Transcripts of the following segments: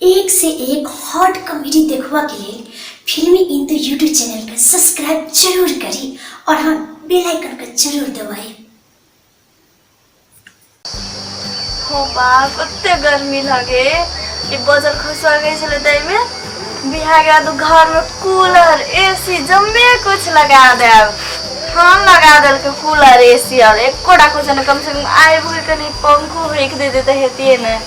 एक से एक hot comedy देखबा के लेल फिल्मी इंदु यूट्यूब चैनल के सब्सक्राइब जरूर करी और हाँ बेल आइकन के जरूर दबाई। हो बा, कते गर्मी लगे। ई बजर खसवा गई छलै ताहिमे बियाह के बाद घर में कूलर एसी जम्मे कुछ लगा देब। हम लगा देलकै कूलर एसी और एकोटा कुछ नहि, कम से कम आबि के कनि पंखो होकि दे देते हेतियै ने।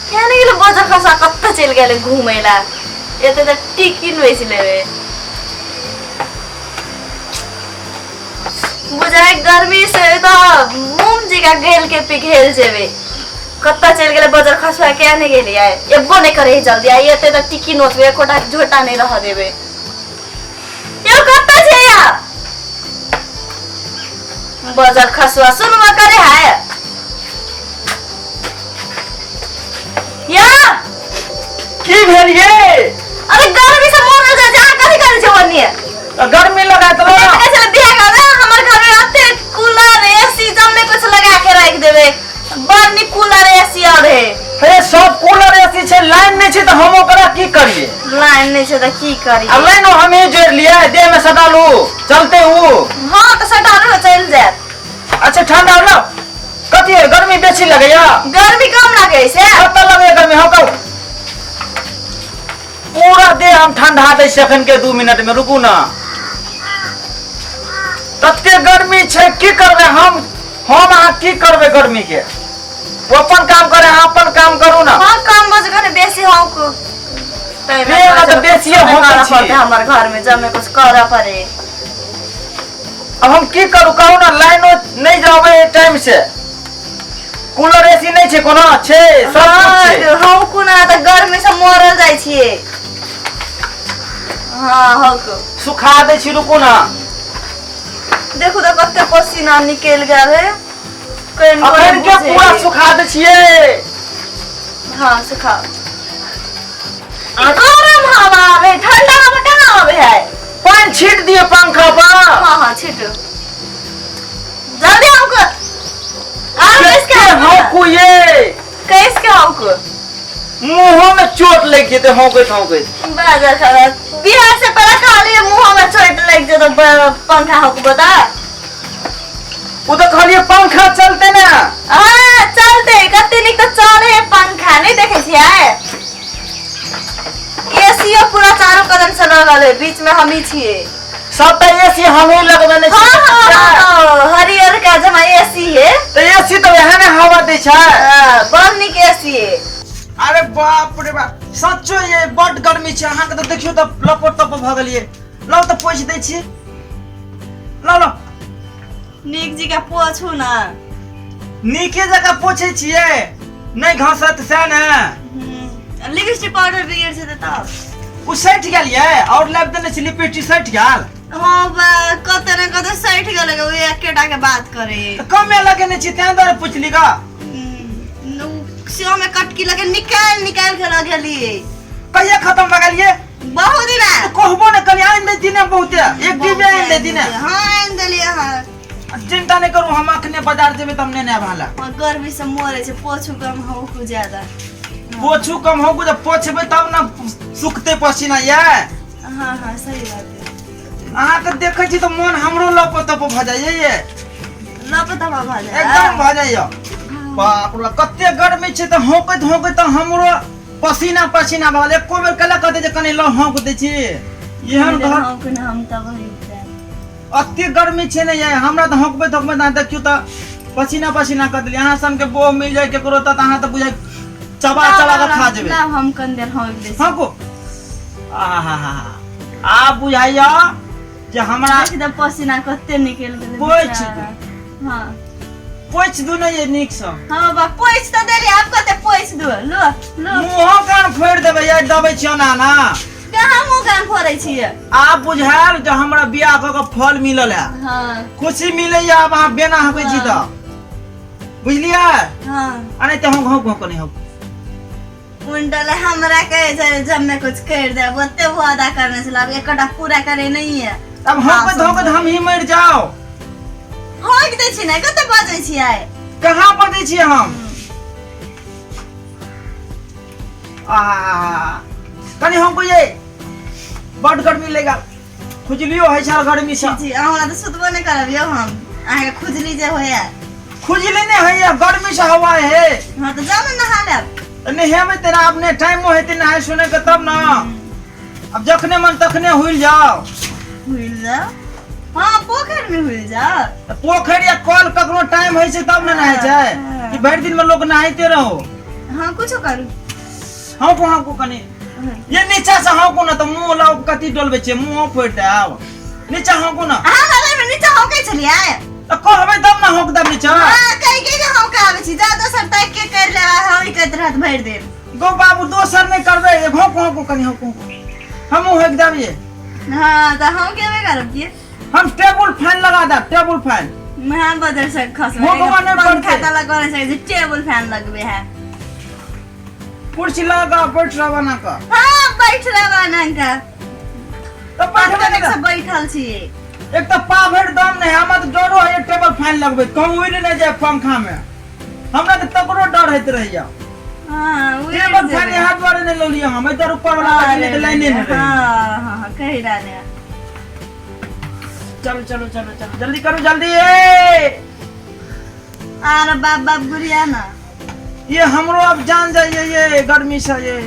किया नहि गेलै बजर खसवा, कतऽ चलि गेलै घूमै ला? एते तऽ टिकिन बेच लेबै। बुझाइ गर्मी से तऽ मोम जकाँ गलि के पिघेल जेबै। कतऽ चलि गेलै बजर खसुआ? किया नहि गेलियै? एबो नहि करै है जल्दी। आइ एते तऽ टिकी नोचबै, एकोटा झोटा नहि रहऽ देबै। यौ, कतऽ छै या बजर खसुआ? सुनबो करे है या? की भेल ये? अरे, गर्मी से मरल जा जा, कथी करै छै ओनिए? गर्मी लगा तो। कते छलै बियाह कर, हमर घर में एते कूलर एसी जम्मे कुछ लगा के राख देबे। बड़ नीक कूलर एसी और है। हे, सब कूलर एसी छै, लाइन नहीं छै तऽ हम ओकरा की करिए? लाइन नहीं छै तऽ की करी? आ लाइन हमें जोड़ लिया, देह में सटा लू, चलते ऊ। हाँ, तऽ सटा लू, चलि जायत। अच्छा, ठंडा लो। कथी है, गर्मी बेसी लगैया? गर्मी कम लगे छै। कतऽ लगैया गर्मी? हम कहू, पूरा देह हम ठंडा दै छी अखन के 2 मिनट में, रुकू ना। तते गर्मी छै, की करबै हम? हम अहाँ की करबै गर्मी के? ओ अपन काम करे, अहाँ अपन काम करू ना। हाँ, कम बज करे बेसी हौकू। बेसी तऽ बेसिये हौकै छी। हमर घर में जमे कुछ करऽ पड़े। अब हम की करू, कहू ना? लाइनो नहीं जावे टाइम से, कूलर एसी नहीं छै, कोनो छै, सब कुछ छै। हौकू ना तऽ गर्मी से मरल जाइ छियै। हाँ, हौकू। सुखा दै छी, रुकू ना। देखू तऽ कते पसीना निकलि गेल है। केहन अखन के बुझे। पूरा सुखा दै छियै। हाँ, सुखाओ। गरम हवा आवे, ठंडा हवा कहाँ आवे है? पानि छीट दिए पंखा पर। हाँ, छीटू जल्दी। हमको आ कैस के हौकू ये। कैस के हमको। मुंहो में चोट लागि जेतै हौकैत हौकैत। बाजा खाना बिहार से पहले खाली मुंह में चोट लग जेतो पंखा हौकबो त। ओ तऽ कहलियै पंखा चलते ने। हाँ, चलते। कते नीक तऽ चले है पंखा, नहीं देखे छियै? एसीओ पूरा चारू कदम से लगल है, बीच में हम ही छियै। सब तऽ एसी हमही लगबेने हाँ। छी। हाँ, हरियर का जमा एसी है। तऽ एसी तऽ वएह ने हवा दै छै। हाँ, बड़ नीक एसी है। अरे बाप रे बाप, सच्चो ये बड गर्मी छै। अहाँके तऽ देखियौ तऽ लपट तप भऽ गेलियै। लौ तऽ पोछि दै छी, लौ लौ। नीक जी का पोछू ना। नीके जकाँ पोछै छियै, नहि घसत सएह ने। लिपस्टिक पाउडर बिगड़ छै तब। ओ सटि गेल ये, और लाबि देने छी लिपस्टिक, सटि गेल। हाँ बा, कते ने कते सटि गेल। ओ एकेटा के बात करे। तऽ कमे लगेने छी, तें दुआरे पुछली गा। सेहो में कटकी लगे निकाल निकाल के लगेलिए। कहिया खत्म भऽ गेलियै? बहुत दिन तऽ कहबो ने कलियै, आनि दै ने बहुते, एक डिब्बे आनि दै ने। हाँ, आनि देलियै हँ। चिंता नहि करू, हम अखने बाजार जेबै तऽ हम नेने आयब अहाँ लए। हाँ, गर्मी से मरे छै, पोछू कम हो ज्यादा। पोछू कम हो, जब पोछबै तब ने सुखतै पसीना ये। हाँ, सही बात है। अहाँके देखै छी तऽ मोन हमरो लप तप भऽ जाइए ये। लप तप भऽ जाए। एकदम भऽ जाइए। बाप रे, कते गर्मी छै तऽ हौकैत हौकैत तऽ हमरो पसीना पसीना भऽ गेल। एको बेर कला कहतै जे कनि लौ हौक दै छी एहन घर। हौक ने हम तऽ वही जायब। अते गर्मी छै ने ये, हमरा तऽ हौकबैत हौकबैत अहाँ देखियौ तऽ पसीना पसीना कऽ देलियै। अहाँ सनके बोह मिल जाय केकरो तऽ अहाँ तऽ बुझाइ चबा चबा कऽ खा जेबै। ना, हम कन देर हौक दै छी। हौकू। आहा, आब बुझाइया जे हमरा देख तऽ पसीना कते निकलि गेलै। पोछि बेचारा। हाँ। पोछि दू ने ये नीकसँ। हाँ बा, पोछि तऽ देली, आब कते पोछि दू? लो लो। मुँहो कान फोड़ि देबै ये, दबै छियै ना ना। कहाँ मुँह कान फोड़ै छियै? आब बुझायल जे हमरा बियाह कऽ के फल मिलल है। खुशी मिलैया आब अहाँ बेना हकै छी तऽ बुझलियै। हाँ। आ नहि तऽ हम घाव घाव कने हौ। उनटल हमरा कहे छै जब मैं कुछ कर दे, ओते वादा करने छल, आब एकटा पूरा करे नहीं है। अब हौकैत हौकैत हम ही मरि जाओ। हौक दै छी ने, कते बजै छियै? कहाँ बजै छियै हम? आ कनी हम ये बड गर्मी लेगा खुजलियो है छल गर्मी से। जी अहाँ तऽ सुतबो नहि करब यौ हम अहाँके खुजली जे होइए। खुजली नहीं है गर्मी से हवा है। हाँ तऽ जाउ ने नहा लेब। तऽ नहेबै तेना आब ने टाइमो हेतै नहाय सुनै के तब ने, अब जखने मन तखने हुइल जाओ। हुइल जाओ, हाँ पोखरि में हुइल जाओ। तऽ पोखरि या कल कखनो टाइम होइ छै तब ने नहाय छै कि भरि दिन में लोग नहाइते रहो। हाँ कुछो करू। हाँकू हाँकू कनी ये नीचा से हाँकू ना, तऽ मुँह लग कथी डोलबै छियै, मुँह फोड़ि देब। नीचा हाँकू ना। अहाँ लगै में नीचा हौकै छलियै। तऽ कहबै तब ने हौक देब नीचा। हाँ कहि के जे हौका आबै छी, जा दोसर ताकि के कर लेबा, हम ई करैत रहत भरि दिन। गो बाबू दोसर नहि करबै, हौकू हौकू कनी हौकू हौकू, हमहूँ हौक देब ये। हाँ तऽ हम केबे करब की, हम टेबुल फैन लगा देब, टेबुल फैन। महा बदल से खसबै। भगवान नहि पंखा पड़तै। तऽ लगल छै जे टेबुल फैन लगबे है। कुर्सी लगा बैठ रहब ना का। हाँ बैठ रहब ना का। तऽ बैठबै कतेक ने। से बैठल छी। एक तऽ पा भरि दम नहि, हमरा तऽ डरो है टेबल फैन लगबै कहूँ उड़ि नहि जाय पंखा में, हमरा तऽ तकरो डर होइत रहैया। हाँ उड़ि टेबल फैन जेबै। यहाँ दुआरे नहि लौलियै हम, एहि ऊपर वाला लगेलियै तऽ लाइने नहि रहै। हाँ हाँ कहि रहले हैं। चलू चलू चलू चलू जल्दी करू जल्दी ए। आर बाप बाप गुड़िया ना ये हमरो अब जान जाइए ये गर्मी से ये।